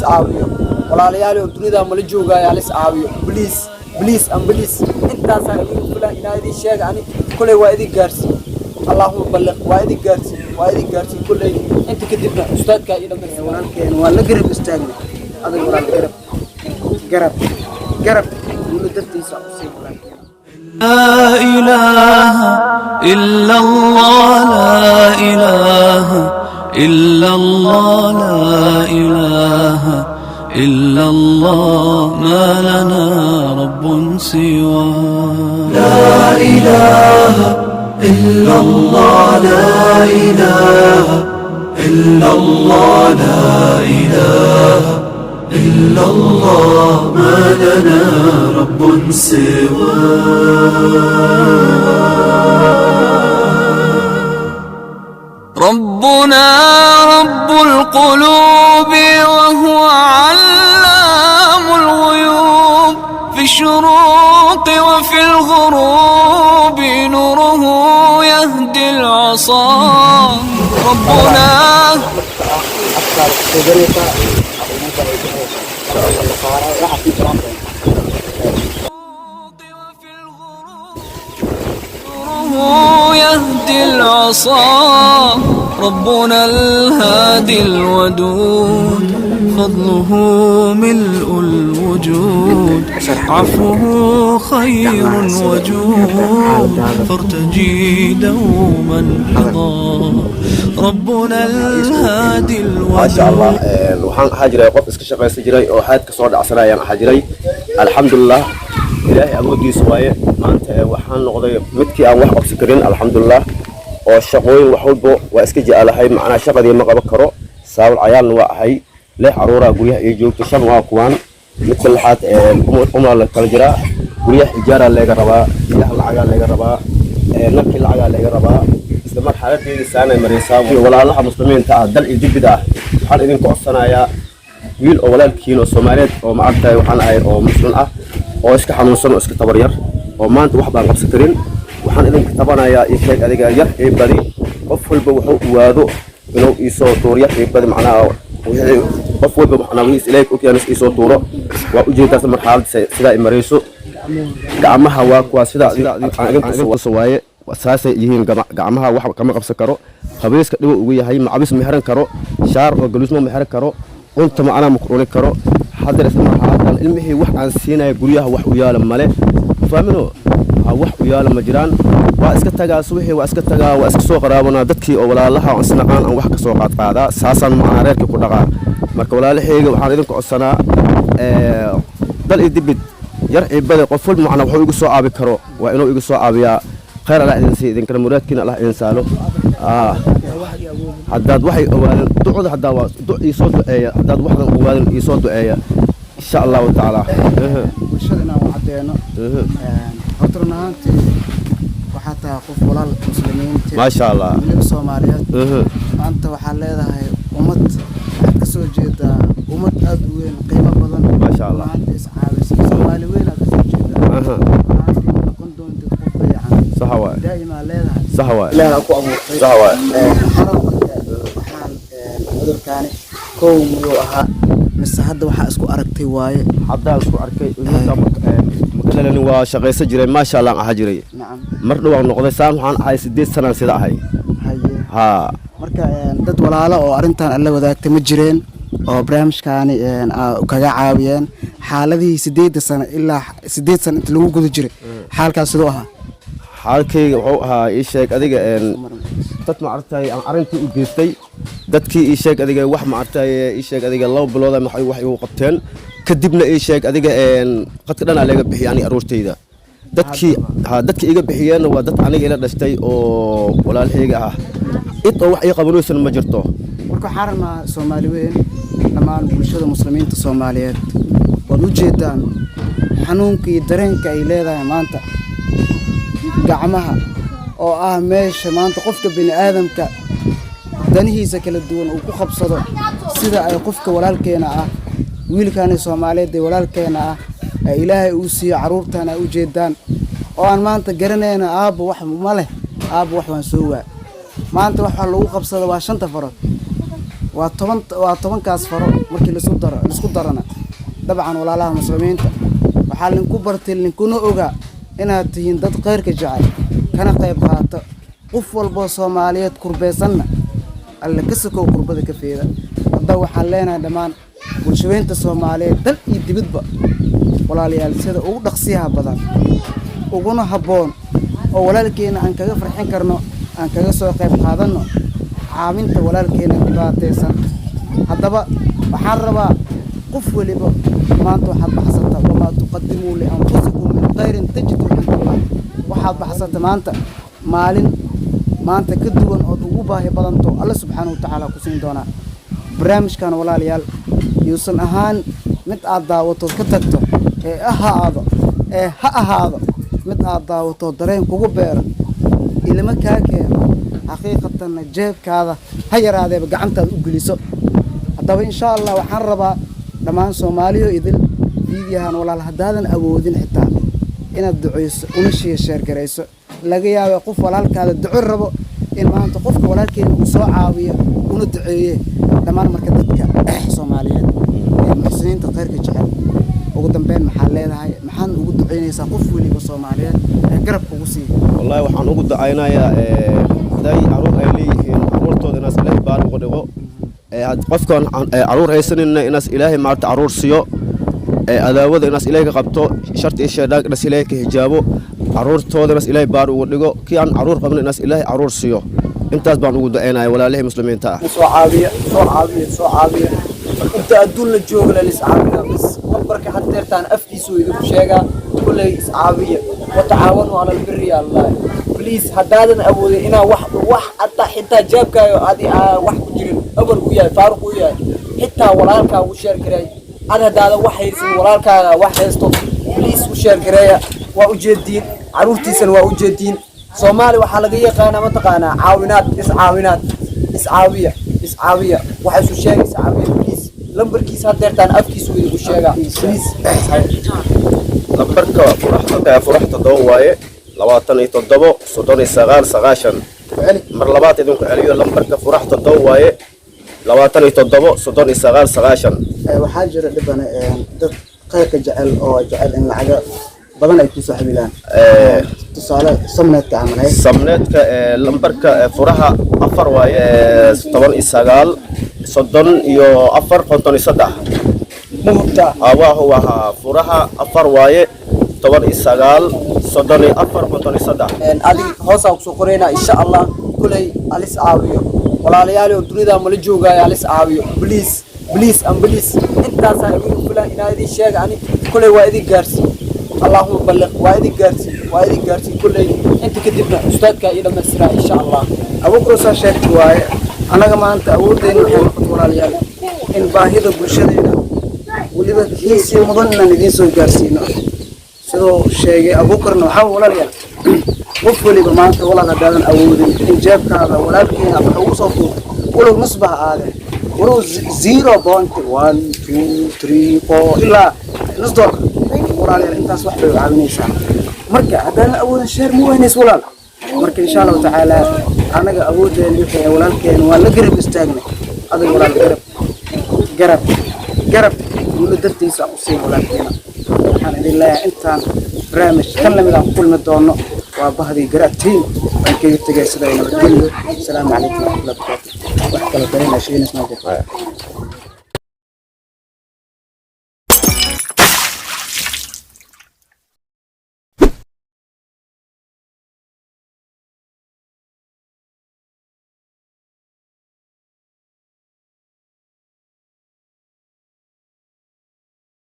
caawiyo. Walaalayaal, dunida mala joogaayo, halis caawiyo. Please, please and please, intaasaa idin filan inaa idin sheega. Ani koley waa idin gaarsiin. Allaahuma balliq, waa idin gaarsiin, waa idin gaarsiin. Koley inta kadibna ustaadkaa ii dhamaystira. Walaalkeen waa la garab istaagnay. Adag walaal, garab, garab, garab weli dartiisa u sii walaalkeen. لا إله إلا الله، لا إله إلا الله، لا إله إلا الله، ما لنا رب سواه. لا إله إلا الله، لا إله إلا الله، لا إله إلا الله، ما لنا رب سواه. ربنا رب القلوب وهو علام الغيوب، في الشروق وفي الغروب نوره يهدي العصا. ربنا Afkaada kusoo dareysaa ugu waxaa sii jiraan. وفي الغروب نوره يهدي العصا. ربنا الهادي الودود، فضله ملء الوجود، عفوه خير وجود، فارتجي دوما رضا. ربنا الهادي Maasha Allah. الودود. Waxaan ahaa jiray qof iska shaqaysan jiray oo xaadka soo dhacsanayaan ahaa jiray. Alxamdulilah, Ilaahay awoodiisa waaye. Maanta waxaan noqday midkii aan wax qabsi karin, alxamdulilah, oo shaqooyin wax walbo waa iska jecelahay. Macnaa shaqadii ma qaban karo. Saabal cayaalna waa ahay. Lix caruuraa guryaha iyo joogto, shan waa kuwaan, midka lixaad umaa la kala jiraa. Guryaha ijaaraa leega rabaa, biyaha lacagaa leega rabaa, nalkii lacagaa leega rabaa. Isla mar xaaladeedii saanay maraysaa. Walaalaha muslimiinta ah, dal iyo dibida ah, waxaan idinku codsanayaa wiil oo walaalkiin oo Soomaaliyeed oo ma aragtay waxaan ahay oo muslim ah oo iska xanuunsan oo iska tabar yar oo maanta wax baan qabsan karin. Waxaan idinka tabanayaa, ii sheeg adiga, yar iyo badi, qof walba wuxuu uwaado inuu iisoo tuuro. Yar iyo badi, macnaha wixii qof walba macnaha wiis Ilaahay ogyahay iisoo tuuro. Waa ujeedaas marxalad sidaa i marayso. Gacmaha waa kuwaa sidaa idinka waaye, saasay yihiin gacmaha. Wax kama qabsan karo. Qabiiska dhibo ugu yahay, macabis ma xiran karo, shaar oo galuusma ma xiran karo, cunta macnaa ma ku cuni karo. Haddana isla marxaladan ilmihii wax aan siinaya guryaha wax u yaala male, fahmino, wax u yaala ma jiraan. Waa iska tagaa subaxii, waa iska tagaa, waa iska soo qaraabanaa dadkii oo walaalaha oo isnaqaan aan wax ka soo qaadqaadaa. Saasaan macnaa reerkii ku dhaqaa. Marka walaalahayga waxaan idinku codsanaa, dal iyo dibid, yar ciibada, qof walba macnaa wuxuu igu soo caabi karo waa inuu igu soo caabiyaa. Khayr Allah idin siiyo, idinkana muraadkiina Allah idin saalo. Haddaad waxay ogaadeen ducda, haddaa waa duc iisoo duceeya. Haddaad waxdan ogaadeen, iisoo duceeya, insha Allahu tacaala. Bulshada inaan u caddeeno. Horta run ahaantii waxaa tahay qof walaal muslimiinta, Maasha Allah. weliba Soomaaliyeed. Maanta waxaad leedahay ummad, waxaad ka soo jeedaa ummad aad u weyn, qiimo badan. Maasha Allah. Run ahaantii iscaawisa, Soomaali weyn aad kasoo jeedaa. Run ahaantii ma noqon doontid qof dayacan. Sax waay. Daa'imaa leedahay. Sax waay. Ilaaha ku abuurtay. Sax waay. Hore marka waxaan cudurkaani kow miyuu ahaa mise hadda waxaa isku aragtay waaye? Haddaan isku arkay. Makalalani waa shaqaysan jiray, maasha Allah aan ahaa jiray. Mar dhow aan noqday saan. Waxaan ahay 8 sanaan sida ahay. Haye. Haa. Marka dad walaalo oo arrintan alla wadaagtay ma jireen oo barnaamijkaani kaga caawiyeen xaaladihii 8-da sano ilaa 8 sano inta lagu guda jiray? Xaalkaas siduu ahaa? Xaalkayga wuxuu ahaa, ii sheeg adiga, dad ma aragtay aan arrintii u geystay. Dadkii, ii sheeg adiga, wax ma aragtay, ii sheeg adiga, 2 bilood ama wax igu qabteen. Kadibna, ii sheeg adiga, qadka dhan aa laga bixiyay aniga aroortayda. Dadkii ha dadka iga bixiyeenna waa dad aniga ila dhashtay oo walaalahayga ah. Cid oo wax ii qabanaysan ma jirto. Marka waxaan rabnaa Soomaali weyn, dhammaan bulshada muslimiinta Soomaaliyeed, waad u jeedaan xanuunka iyo dareenka ay leedahay maanta gacmaha oo ah meesha maanta qofka bini aadamka danihiisa kala duwan uu ku qabsado, sida ay qofka walaalkeena ah, wiilkaani Soomaaliyeed ee walaalkeena ah ee Ilaahay uu siiyo carruurtan ay u jeedaan oo aan maanta garanayna aabba wax ma leh, aabba wax waan soo waa. Maanta waxa lagu qabsado waa shanta farood. Waa 10, waa 10-kaas faro markii laisku daro, laisku darana. Dabcan walaalaha Muslimiinta, waxaa linku bartay, linkuna ogaa inaad tihiin dad khayrka jecel, kana qayb qaato. Qof walboo Soomaaliyeed kurbeysanna Alle ka sokow kurbada ka feeda. Haddaba waxaan leenahay dhammaan bulshaweynta Soomaaliyeed, dal iyo dibadba, walaalayaal, sida ugu dhaqsiyaha badan uguna habboon oo walaalkeena aan kaga farxin karno, aan kaga soo qayb qaadanno caawinta walaalkeena dhibaataysan. Haddaba waxaan rabaa qof weliba maanta waxaad baxsata, وما تقدموا لأنفسكم من خير تجدوه عند الله. Waxaad baxsata maanta, maalin maanta ka duwan ood ugu baahi badanto Alle subxaana wa tacaala ku siin doonaa. Barnaamijkan, walaalayaal, yuusan ahaan mid aad daawatood ka tagto, ee ha ahaado mid aad daawato dareen kugu beero, ilmo kaa keeno, xaqiiqatanna jeebkaada ha yaraadeeba gacantaada u geliso. Haddaba insha Allah waxaan rabaa dhammaan Soomaaliyo idil fiidiyahan, walaal, haddaadan awoodin xitaa inaad duceyso, una share garayso. Laga yaaba qof walaalkaada duco rabo in maanta qofka walaalkeena uu soo caawiyo una duceeye. Dhammaan marka dadka Soomaaliyeed ee muxsiniinta, khayrka jecel, ugu dambeyn maxaa leedahay? Maxaad ugu duceynaysaa qof weliba Soomaaliyeed ee garab kugu siiya? Wallahi waxaan ugu ducaynayaa, haday caruur ay leeyihiin, caruurtooda inaas Ilaahay baar uga dhigo. Qofkaan caruur haysanina, inaas Ilaahay maarata caruur siiyo. Adaawada inaas Ilaahay ka qabto, sharti iyo shaydaan inaas Ilaahay ka hijaabo, caruurtooda inaas Ilaahay baar uga dhigo. Kii aan caruur qabin, inaas Ilaahay caruur siiyo. Intaas baan ugu ducaynaya walaalihii Muslimiinta ah. Soo caawiya, soo caawiya, soo caawiya. Inta adduun la jooga la is caawina bas. Nambarka haddeertaan afkiisu idinku sheegaa. Kulley iscaawiya, وتعاونوا على البر. Ya Allah, please, haddaadan awoodin inaa wax hataa xitaa jeebkaayo adi wax ku jirin, abar uu yahay, faaruq uu yahay, xitaa walaalkaa u share gareey. Ad haddaadan wax haysan, walaalkaaga wax haysto, please u share gareeya. Waa ujeediin, caruurtiisana waa ujeediin. Soomaali waxaa laga yaqaanaa, mataqaanaa, caawinaad, iscaawinaad. Iscaawiya, iscaawiya, waxa isu sheega, iscaawiya please. Lambarkiisa haddeertaan afkiisu idinku sheegaa, please. Lambarka furax 7 waaye, 27 39 90. Mar labaad idinku celiyo, lambarka furax 7 waaye, 27 39 90. Waxaa jira dhibane dad khayrka jecel oo jecel in lacaga badan ay kusoo xawilaan, tusaale Somnetka camal hay. Samneedka, lambarka furaha 4 waaye, 19 34 53. Ma hubtaa? Waa huwaha, furaha 4 waaye, 19 34 53. Adi hoosaa kusoo qoraynaa insha Allah. Kuley alis caawiyo, walaalayaal, oo dunida mala joogaayo, alis caawiyo. Please, please and please, intaasaa idinku filan inaa idin sheega. Ani kuley waa idin gaarsiin. اللهم بلغ, waa idin gaarsiin, waa idin gaarsiin. Kuley inta kadibna ustaadkaa ii dhamaystiraa insha Allah. Abuukrosaa sheegti waaye. Annaga maanta awooddeena waxay noqotay, walaalayaal, in baahida bulshadeena weliba kiisii mudan inaan idiin soo gaarsiino, sidoo sheegay Abuukarna. Waxaa walaalayaal, qof weliba maanta, walaal, haddaadan awoodin in jeebkaada walaalkeena wax ugu soo tuurto, walow nusba ha aadee, walow 0.1 2 3 4 ilaa nus dollar, walaalayaal, intaas wax bay u caawinaysaa. Marka haddaadan awoodin, share ma weynays, walaal. Marka insha Allahu tacaala anaga awooddeena wixii ay walaalkeena waan la garab istaagnay. Adiga, walaal, garab, garab, garab guulo dartiisa aan u siin walaalkeena. Waxaan idin leeyahay, intaan barnaamij kan lamid aan ku kulmi doono, waa bahdii Garaad Team waan kaga tegay sida ay nabadgelyo. Asalaamu calaykum waraxmatullahi wabarakaatu. Wax kale dareen sheegaynaysa ma jirto?